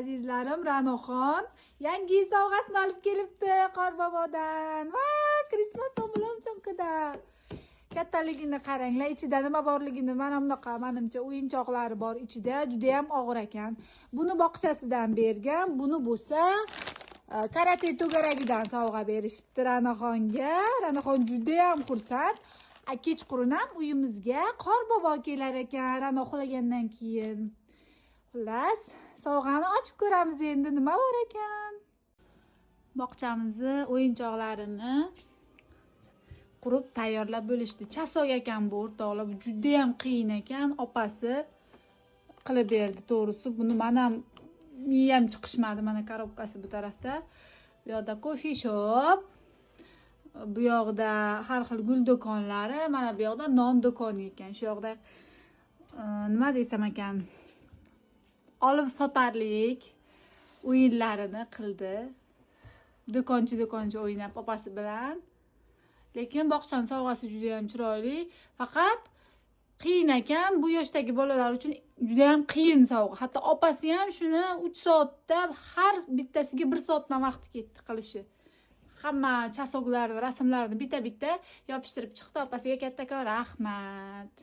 Azizlarim, Ra'noxon yangi yil sovg'asini olib kelibdi Qorbobodan. Va Christmas bilan. Kattaligini qaranglar, ichida nima borligini. Mana bunaqa, manimcha, o'yinchoqlari bor ichida, juda ham og'ir ekan. Buni bog'chasidan bergan, buni bo'lsa karate to'garagidan sovg'a berishibdi Ra'noxonga. Ra'noxon juda ham xursand. Kechqurun ham uyimizga Qorbobo kelar ekan, Ra'no uxlagandan keyin. Xullas, sovg'ani ochib ko'ramiz endi, nima bor ekan. Bog'chamizni o'yinchoqlarini qurib tayyorlab bo'lishdi. Часок ekan bu, o'rtoqlar, bu judayam qiyin ekan. Opasi qilib berdi, to'g'risi. Buni man ham miyam chiqishmadi. Mana коробка si bu tarafda. Bu yoqda coffee shop. Bu yoqda har xil gul do'konlari, mana bu yoqda non do'koni ekan. Shu yoqda nima desam ekan, olib sotarlik o'yinlarini qildi. Do'konchi do'konchi o'ynab opasi bilan. Lekin bog'chani sovg'asi juda ham chiroyli. Faqat qiyin ekan, bu yoshdagi bolalar uchun juda ham qiyin sovg'a. Hatto opasi ham shuni 3 soatda, har bittasiga 1 soatdan vaqti ketdi qilishi. Hamma часок larni, rasmlarni bitta-bitta yopishtirib chiqdi. Opasiga kattakon rahmat.